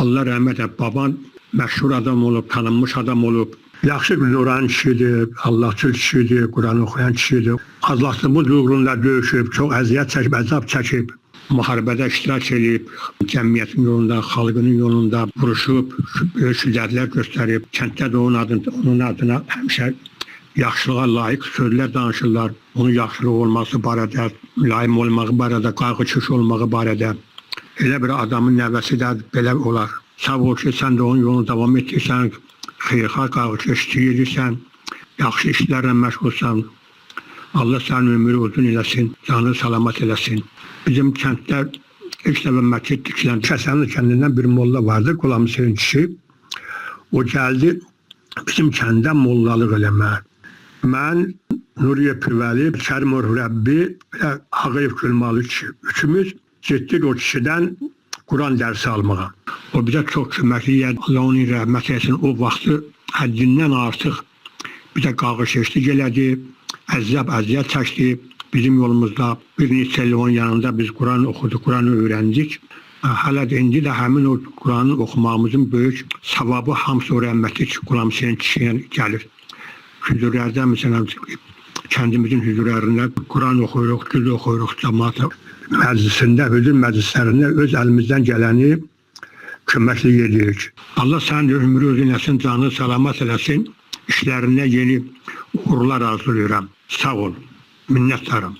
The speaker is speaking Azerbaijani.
Allah rəhmət et. Baban məşhur adam olub, tanınmış adam olub. Yaxşı bir nurani kişidir, Allahçıl kişidir, Quran oxuyan kişidir. Azadlığımız uğrunda döyüşüb, çox əziyyət çəkib, əzab çəkib. Müharibədə iştirak edib, cəmiyyətin yolunda, xalqının yolunda vuruşub, böyük şücaətlər göstərib. Kənddə də onun adına həmişə yaxşılığa layiq sözlər danışırlar. Onun yaxşılıq olması barədə, mülayim olmağı barədə, qayğıkeş olmağı barədə. Elə bir adamın nəvəsi də belə olar. Sağ ol ki, sən də onun yolunu davam etdirsən, xeyirxah, qayğıkeşlik edirsən, yaxşı işlərlə məşğulsan. Allah sənin ömrü uzun eləsin, canını salamat eləsin. Bizim kənddə ilk dəfə məscid tikilən Kəsənli kəndindən bir molla vardı, Qulam Hüseyin kişi. O gəldi bizim kəndə mollalıq eləməyə. Mən, Nuriye Pirvəli, Kərimov Rəbbi və Ağayev Gülmalı kişi. Üçümüz getdik o kişidən Quran dərsi almağa. O bizə çox köməklik elədi. Allah onun rəhmət eləsin. O vaxtı həddindən artıq bizə qayğıkeşlik elədi, əzab, əziyyət çəkdi. Bizim yolumuzda bir neçə il onun yanında biz Quran oxuduq, Quranı öyrəndik. Hələ də indi də həmin o Quranı oxumağımızın böyük savabı hamısı o rəhmətli Qulam Hüseyin kişiyə gəlir. Hüzurlərdə məsələn kəndimizin hüzurlarında Quran oxuyuruq, cüz oxuyuruq cəmaat məclisində, hüzur məclislərində öz əlimizdən gələni köməklik edirik. Allah sənin də ömrü uzun eləsin, canını salamat eləsin, işlərində yeni uğurlar arzulayıram. Sağ ol, minnətdaram.